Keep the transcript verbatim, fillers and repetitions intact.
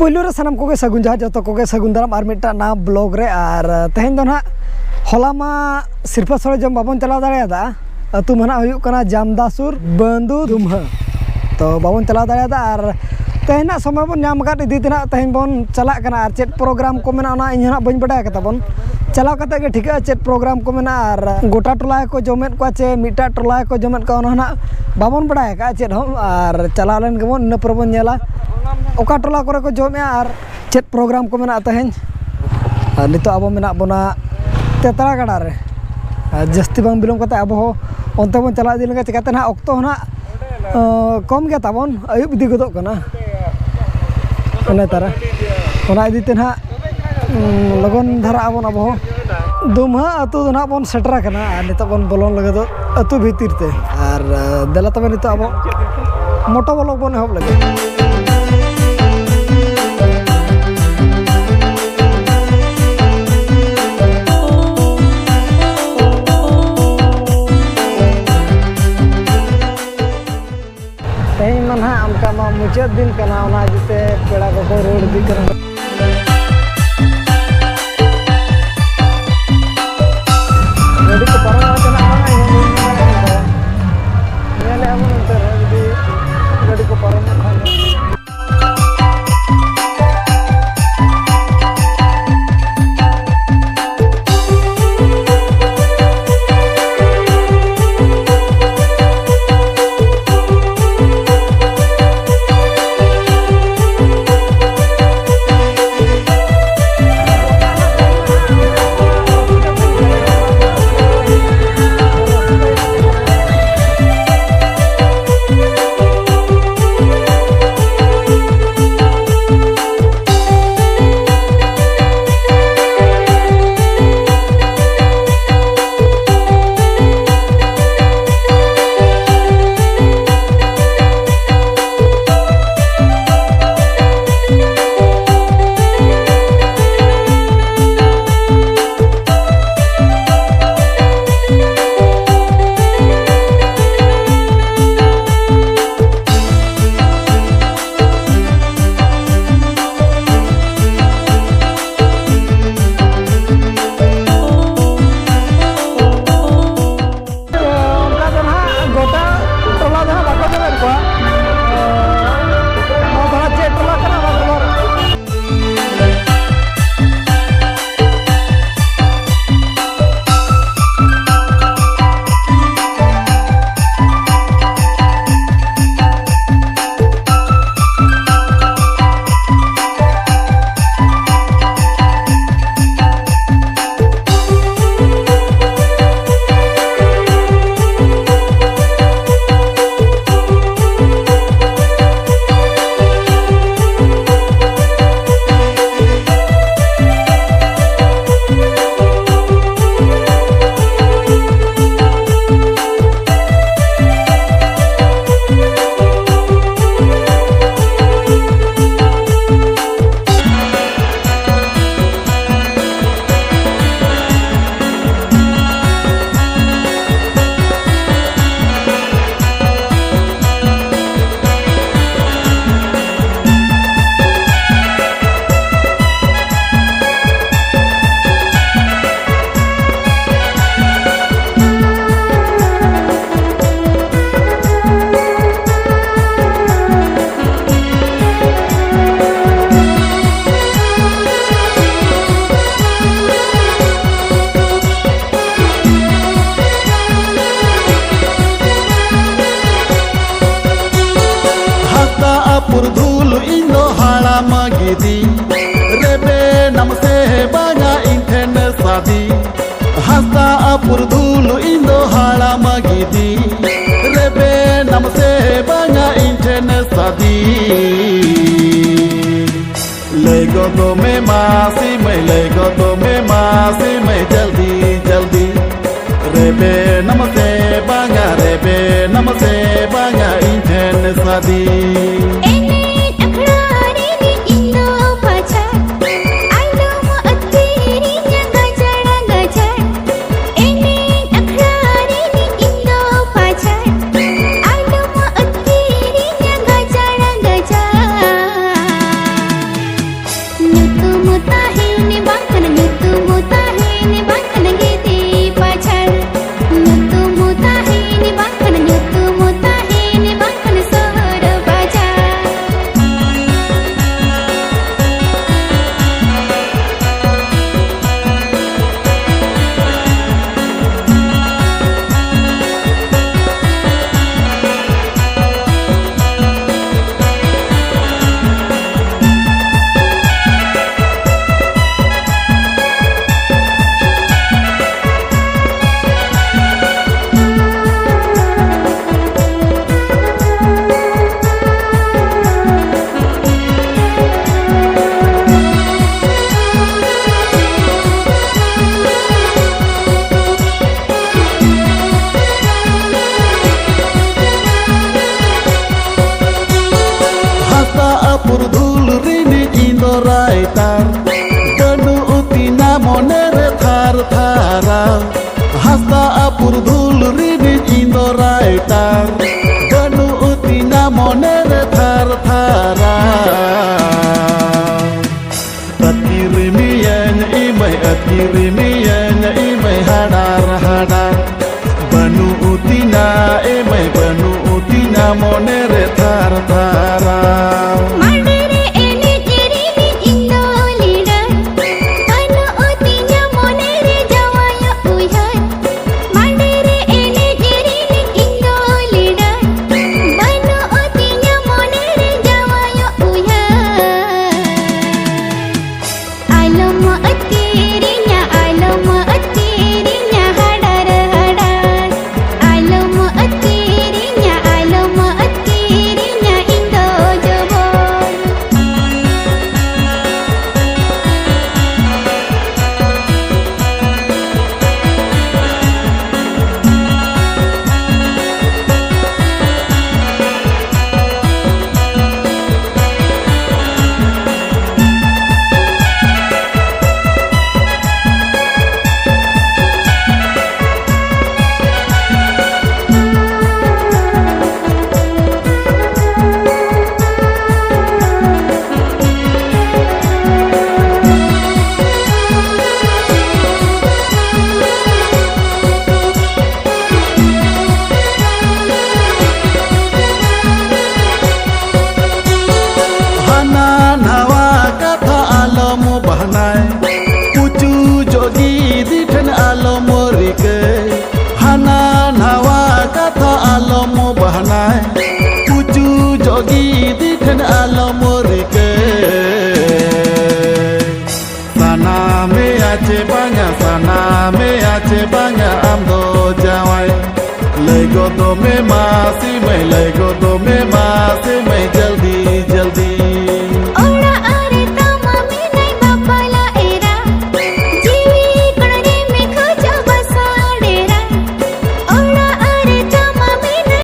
ᱯᱩᱭᱞᱩ ᱨᱮ ᱥᱟᱱᱟᱢ ᱠᱚᱜᱮ ᱥᱟᱹᱜᱩᱱ ᱡᱚᱦᱟᱨ, ᱡᱚᱛᱚ ᱠᱚᱜᱮ ᱥᱟᱹᱜᱩᱱ ᱫᱟᱨᱟᱢ ᱟᱨ ᱢᱤᱫᱴᱟᱝ ᱱᱟᱣᱟ vlog ᱨᱮ᱾ ᱟᱨ ᱛᱮᱦᱮᱧ ᱫᱚ ᱱᱟᱦᱟᱜ, ᱦᱚᱞᱟ ᱢᱟ ᱥᱤᱨᱯᱟᱹ ᱥᱳᱲᱮ ᱡᱚᱢ ᱵᱟᱵᱚᱱ ᱪᱟᱞᱟᱣ ᱫᱟᱲᱮᱭᱟᱫᱟ᱾ ᱟᱹᱛᱩ ᱢᱟ ᱱᱟᱦᱟᱜ ᱦᱩᱭᱩᱜ ᱠᱟᱱᱟ ᱡᱟᱢᱫᱟᱥᱩᱨ ᱵᱟᱹᱱᱫᱩ ᱫᱩᱢᱦᱟᱹ᱾ ᱛᱚ ᱵᱟᱵᱚᱱ ᱪᱟᱞᱟᱣ ᱫᱟᱲᱮᱭᱟᱫᱟ, ᱟᱨ ᱛᱮᱦᱮᱧ ᱱᱟᱦᱟᱜ ᱥᱚᱢᱚᱭ ᱵᱚᱱ ᱧᱟᱢ ᱟᱠᱟᱫ ᱤᱫᱤ ᱛᱮ ᱱᱟᱦᱟᱜ ᱛᱮᱦᱮᱧ ᱵᱚᱱ ᱪᱟᱞᱟᱜ ᱠᱟᱱᱟ᱾ ᱟᱨ ᱪᱮᱫ program ᱠᱚ ᱢᱮᱱᱟᱜᱼᱟ, ᱚᱱᱟ ᱤᱧ ᱦᱚᱸ ᱱᱟᱦᱟᱜ ᱵᱟᱹᱧ ᱵᱟᱰᱟᱭ ᱟᱠᱟᱫ ᱛᱟᱵᱚᱱ᱾ ᱪᱟᱞᱟᱣ ᱠᱟᱛᱮ ᱜᱮ ᱴᱷᱤᱠᱟᱹᱜᱼᱟ ᱪᱮᱫ program ᱠᱚ ᱢᱮᱱᱟᱜᱼᱟ, ᱟᱨ ᱜᱚᱴᱟ ᱴᱚᱞᱟ ᱜᱮᱠᱚ ᱡᱚᱢᱮᱫ ᱠᱚᱣᱟ ᱪᱮ ᱢᱤᱫᱴᱟᱜ ᱴᱚᱞᱟ ᱜᱮᱠᱚ ᱡᱚᱢᱮᱫ ᱠᱚᱣᱟ, ᱚᱱᱟ ᱦᱚᱸ ᱱᱟᱦᱟᱜ ᱵᱟᱵᱚᱱ ᱵᱟᱰᱟᱭ ᱟᱠᱟᱫᱼᱟ ᱪᱮᱫ ᱦᱚᱸ᱾ ᱟᱨ ᱪᱟᱞᱟᱣ ᱞᱮᱱ ᱜᱮᱵᱚᱱ, ᱤᱱᱟᱹ ᱯᱚᱨᱮ ᱵᱚᱱ ᱧᱮᱞᱟ ᱚᱠᱟ ᱴᱚᱞᱟ ᱠᱚᱨᱮ ᱠᱚ ᱡᱚᱢᱮᱫᱼᱟ ᱟᱨ ᱪᱮᱫ program ᱠᱚ ᱢᱮᱱᱟᱜᱼᱟ ᱛᱮᱦᱮᱧ᱾ ᱟᱨ ᱱᱤᱛᱚᱜ ᱟᱵᱚ ᱢᱮᱱᱟᱜ ᱵᱚᱱᱟ ᱛᱮᱛᱲᱟ ᱜᱟᱰᱟ ᱨᱮ᱾ ᱟᱨ ᱡᱟᱹᱥᱛᱤ ᱵᱟᱝ ᱵᱤᱞᱚᱢ ᱠᱟᱛᱮ ᱟᱵᱚ ᱦᱚᱸ ᱚᱱᱛᱮ ᱵᱚᱱ ᱪᱟᱞᱟᱣ ᱤᱫᱤ ᱞᱮᱱᱠᱷᱟᱱ, ᱪᱤᱠᱟᱹᱛᱮ ᱱᱟᱦᱟᱜ ᱚᱠᱛᱚ ᱦᱚᱸ ᱱᱟᱦᱟᱜ, ᱟᱸ, ᱠᱚᱢ ᱜᱮ ᱛᱟᱵᱚᱱ, ᱟᱹᱭᱩᱵ ᱤᱫᱤ ᱜᱚᱫᱚᱜ ᱠᱟᱱᱟ᱾ ᱚᱱᱟ ᱛᱟᱨᱟ, ᱚᱱᱟ ᱤᱫᱤ ᱛᱮ ᱱᱟᱦᱟᱜ, ᱩᱸ, ᱞᱚᱜᱚᱱ ᱫᱷᱟᱨᱟ ᱟᱵᱚᱱ ᱟᱵᱚ ᱦᱚᱸ᱾ ᱫᱩᱢᱦᱟᱹ ᱟᱹᱛᱩ ᱫᱚ ᱱᱟᱦᱟᱜ ᱵᱚᱱ ᱥᱮᱴᱮᱨ ᱟᱠᱟᱱᱟ ᱟᱨ ᱱᱤᱛᱚᱜ ᱵᱚᱱ ᱵᱚᱞᱚᱱ ᱞᱟᱹᱜᱤᱫᱚᱜ ᱟᱹᱛᱩ ᱵᱷᱤᱛᱤᱨ ᱛᱮ᱾ ᱟᱨ, ᱟᱸ, ᱫᱮᱞᱟ ᱛᱚᱵᱮ ᱱᱤᱛᱚᱜ ᱟᱵᱚ moto vlog ᱵᱚᱱ ᱮᱦᱚᱵ ᱞᱮᱜᱮ᱾ ᱛᱮᱦᱮᱧ ᱢᱟ ᱱᱟᱦᱟᱜ ᱚᱱᱠᱟ ᱢᱟ ᱢᱩᱪᱟᱹᱫ ᱫᱤᱱ ᱠᱟᱱᱟ, ᱚᱱᱟ ᱤᱫᱤ ᱛᱮ ᱯᱮᱲᱟ ᱠᱚᱠᱚ ᱨᱩᱣᱟᱹᱲ ᱤᱫᱤᱜ ᱠᱟᱱᱟ᱾ ᱜᱟᱹᱰᱤ ᱠᱚ ᱯᱟᱨᱚᱢᱚᱜ ᱪᱟᱞᱟᱜ ᱠᱟᱱᱟ, ᱤᱧ ᱦᱚᱸ ᱵᱟᱹᱧ ᱧᱮᱞ ᱧᱟᱢ ᱮᱫᱟ᱾ ᱧᱮᱞᱮᱫᱼᱟ ᱵᱚᱱ ᱮᱱᱛᱮ ᱨᱮᱦᱚᱸ ᱡᱩᱫᱤ ᱜᱟᱹᱰᱤ ᱠᱚ ᱯᱟᱨᱚᱢᱚᱜ ᱠᱷᱟᱱ᱾ ᱢᱟ ᱜᱤᱫᱤ, ᱨᱮᱵᱮᱱᱟᱢ ᱥᱮ ᱵᱟᱝᱟ ᱤᱧ ᱴᱷᱮᱱ ᱥᱟᱫᱤ᱾ ᱦᱟᱥᱟ ᱟᱹᱯᱩᱨ ᱫᱷᱩᱞ ᱤᱧ ᱫᱚ ᱦᱟᱲᱟᱢ ᱜᱤᱫᱤ, ᱨᱮᱵᱮᱱᱟᱢ ᱥᱮ ᱵᱟᱝᱟ ᱤᱧ ᱴᱷᱮᱱ ᱥᱟᱫᱤ᱾ ᱞᱟᱹᱭ ᱜᱚᱫᱚ ᱢᱮ ᱢᱟᱹᱥᱤ ᱢᱟᱹᱭ, ᱞᱟᱹᱭ ᱜᱚᱫᱚ ᱢᱮ ᱢᱟᱹᱥᱤ ᱢᱟᱹᱭ, ᱡᱟᱞᱫᱤ ᱡᱟᱞᱫᱤ᱾ ᱨᱮᱵᱮᱱᱟᱢ ᱥᱮ ᱵᱟᱝᱟ, ᱨᱮᱵᱮᱱᱟᱢ ᱥᱮ ᱵᱟᱝᱟ ᱤᱧ ᱴᱷᱮᱱ ᱥᱟᱫᱤ᱾ ᱮᱱᱮᱡ ᱟᱠᱷᱲᱟ ᱨᱤᱱᱤᱡ ᱤᱧ ᱫᱚ ᱯᱟᱪᱷᱟ, ᱟᱞᱚᱢ ᱟᱹᱛᱠᱤᱨᱤᱧᱟ ᱜᱟᱡᱟᱲ ᱜᱟᱡᱟᱲ᱾ ᱮᱱᱮᱡ ᱟᱠᱷᱲᱟ ᱨᱤᱱᱤᱡ ᱤᱧ ᱫᱚ ᱯᱟᱪᱷᱟ, ᱟᱞᱚᱢ ᱟᱹᱛᱠᱤᱨᱤᱧᱟ ᱜᱟᱡᱟᱲ ᱜᱟᱡᱟᱲ᱾ ᱧᱩᱛᱩᱢ ᱛᱟᱦᱮᱱ ᱵᱟᱝᱠᱷᱟᱱ, ᱧᱩᱛᱩᱢ ᱛᱟᱦᱮᱱ ᱵᱟᱝᱠᱷᱟᱱ ᱜᱤᱫᱤ ᱯᱟᱪᱷᱟᱲ᱾ ᱧᱩᱛᱩᱢ ᱛᱟᱦᱮᱱ ᱵᱟᱝᱠᱷᱟᱱ, ᱧᱩᱛᱩᱢ ᱛᱟᱦᱮᱱ ᱵᱟᱝᱠᱷᱟᱱ ᱥᱚᱦᱚᱨ ᱵᱟᱡᱟᱨ᱾ ᱦᱟᱥᱟ ᱟᱹᱯᱩᱨ ᱫᱷᱩᱞ ᱨᱤᱱᱤᱡ ᱤᱧ ᱫᱚ ᱨᱟᱭᱴᱟᱨ, ᱵᱟᱹᱱᱩᱜ ᱛᱤᱧᱟ ᱢᱚᱱᱮ ᱨᱮ ᱛᱷᱟᱨ ᱛᱷᱟᱨᱟᱣ᱾ ᱦᱟᱥᱟ ᱟᱹᱯᱩᱨ ᱫᱷᱩᱞ ᱨᱤᱱᱤᱡ ᱤᱧ ᱫᱚ ᱨᱟᱭᱴᱟᱨ, ᱵᱟᱹᱱᱩᱜ ᱛᱤᱧᱟ ᱢᱚᱱᱮ ᱨᱮ ᱛᱷᱟᱨ ᱛᱷᱟᱨᱟᱣ᱾ ᱟᱹᱛᱠᱤᱨ ᱢᱤᱭᱟᱹᱧ ᱤᱢᱟᱹᱭ, ᱟᱹᱛᱠᱤᱨ ᱢᱤᱭᱟᱹᱧ ᱤᱢᱟᱹᱭ ᱦᱟᱰᱟᱨ ᱦᱟᱰᱟᱨ᱾ ᱵᱟᱹᱱᱩᱜ ᱛᱤᱧᱟ ᱤᱢᱟᱹᱭ, ᱵᱟᱹᱱᱩᱜ ᱛᱤᱧᱟ ᱢᱚᱱᱮ ᱨᱮ ᱛᱷᱟᱨ ᱛᱷᱟᱨᱟᱣ᱾ ᱢᱟᱰᱮ ᱨᱮ ᱮᱱᱮᱡ ᱨᱤᱱᱤᱡ ᱤᱧ ᱫᱚ ᱞᱤᱰᱟᱨ, ᱵᱟᱹᱱᱩᱜ ᱛᱤᱧᱟ ᱢᱚᱱᱮ ᱨᱮ ᱡᱟᱶᱟᱭᱚᱜ ᱩᱭᱦᱟᱹᱨ᱾ ᱢᱟᱰᱮ ᱨᱮ ᱮᱱᱮᱡ ᱨᱤᱱᱤᱡ ᱤᱧ ᱫᱚ ᱞᱤᱰᱟᱨ, ᱵᱟᱹᱱᱩᱜ ᱛᱤᱧᱟ ᱢᱚᱱᱮ ᱨᱮ ᱡᱟᱶᱟᱭᱚᱜ ᱩᱭᱦᱟᱹᱨ᱾ ᱪᱮ ᱵᱟᱝᱟ ᱟᱢ ᱫᱚ ᱡᱟᱶᱟᱭ? ᱞᱟᱹᱭ ᱜᱚᱫᱚᱜ ᱢᱮ ᱢᱟᱹᱥᱤ ᱢᱟᱹᱭ, ᱞᱟᱹᱭ ᱜᱚᱫᱚᱜ ᱢᱮ ᱢᱟᱹᱥᱤ ᱢᱟᱹᱭ᱾